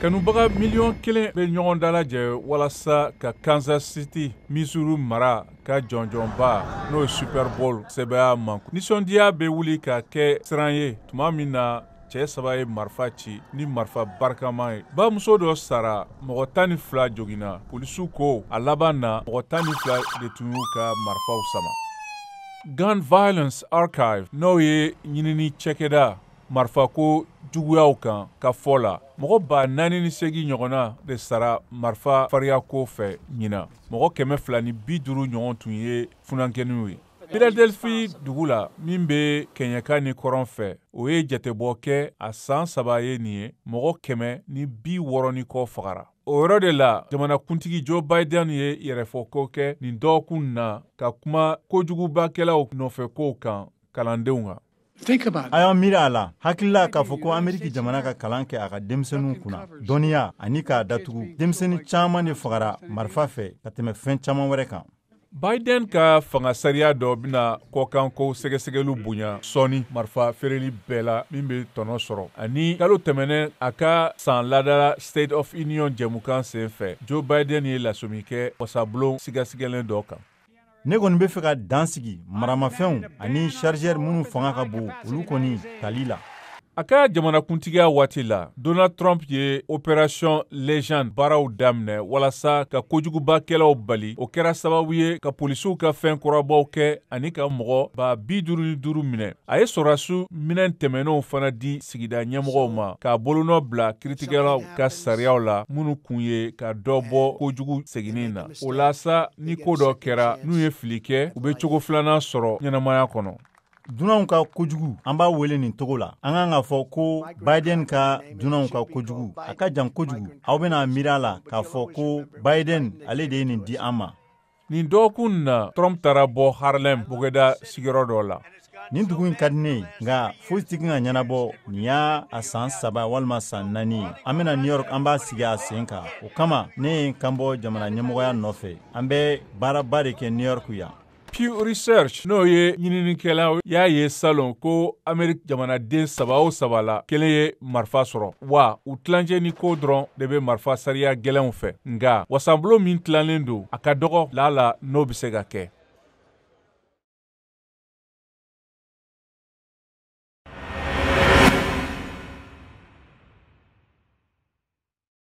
Kanubaga 1 miliyɔn bɛ ɲɔgɔn dalajɛ walasa ka Kansas City, Missouri mara ka jɔnjɔnba, n'o ye Super Bowl sɛbɛya man. Nisɔndiya bɛ wuli ka kɛ siran ye tuma min na cɛ saba ye marifa ci ni marifa barikama ye. Bamuso dɔ sara, mɔgɔ 12 joginna. Polisiw ko a laban na, mɔgɔ 12 de tun y'u ka marifaw sama. Gun Violence Archive, n'o ye ɲinini cɛkɛda marifako juguyaw kan, ka fɔ la, mɔgɔ 4800 ɲɔgɔnna de sara marifa fariyako fɛ ɲinan. Mɔgɔ 250 ɲɔgɔn tun ye funankɛninw ye. Philadelphie dugu la, min bɛ kɛɲɛka ni kɔrɔn fɛ, o ye jatebɔ kɛ a san 3 ye nin ye, mɔgɔ 160 ni kɔ fagara. O yɔrɔ de la, jamanakuntigi Joe Biden ye yɛrɛfɔko kɛ nin dɔgɔkun na ka kuma kojugubakɛlaw nɔfɛkow kan kalandenw kan. A y'an miiri a la, hakilila k'a fɔ ko Ameriki jamana ka kalan kɛ a ka denmisɛnninw kunna dɔnniya ani k'a datugu. Denmisɛnnin caman de fagara marifa fɛ ka tɛmɛ fɛn caman wɛrɛ kan. Biden ka fanga sariya dɔ bɛna kɔkanko sɛgɛsɛgɛliw bonya sɔɔni marifa feereli bɛɛ la min bɛ tɔnɔ sɔrɔ. Ani kalo tɛmɛnen, a ka san ladala State of Union jɛmukan sen fɛ, Joe Biden ye lasɔmi kɛ wasabulon sigasigɛlen dɔ kan. Ne kɔni bɛ fɛ ka dan sigi maramafɛnw ani chargeur minnu fanga ka bon, olu kɔni tali la. A ka jamanakuntigiya waati la, Donald Trump ye Opération Legend baaraw daminɛ walasa ka kojugubakɛlaw bali. O kɛra sababu ye ka polisiw ka fɛn kurabaw kɛ ani ka mɔgɔ 55 000 minɛ. A ye sɔrɔdasiw minɛn tɛmɛnenw fana di sigida ɲɛmɔgɔw ma, k'a bolonɔ bila kiiritigɛlaw ka sariyaw la minnu kun ye ka dɔ bɔ kojugu seginni na. O la sa, ni ko dɔ kɛra, n'u ye fili kɛ, u bɛ cogo filanan sɔrɔ ɲɛnamaya kɔnɔ. Dunanw ka kojugu, an b'a wele nin cogo la. An kan k'a fɔ ko Biden ka dunanw ka kojugu, a ka jan kojugu. Aw bɛna miiri a la k'a fɔ ko Biden, ale de ye nin di an ma. Nin dɔgɔkun na, Trump taara bɔ Harlem bɔgɔda sigiyɔrɔ dɔ la. Nin dugu in ka di ne ye, nka foyi tɛ ka ɲɛnabɔ. Nin y'a a san 3 walima san 4 ye. An bɛna New York, an b'a sigi a sen kan. O kama ne ye n kan bɔ jamana ɲɛmɔgɔya nɔfɛ. An bɛ baaraba de kɛ New York yan. Pew Research, n'o ye ɲininikɛlaw y'a ye salon ko Ameriki jamanaden saba o saba la, kelen ye marifa sɔrɔ, wa u tilancɛ ni ko dɔrɔn de bɛ marifa sariya gɛlɛnw fɛ. Nka wasabulon min tilannen don, a ka dɔgɔ la la n'o bɛ se ka kɛ.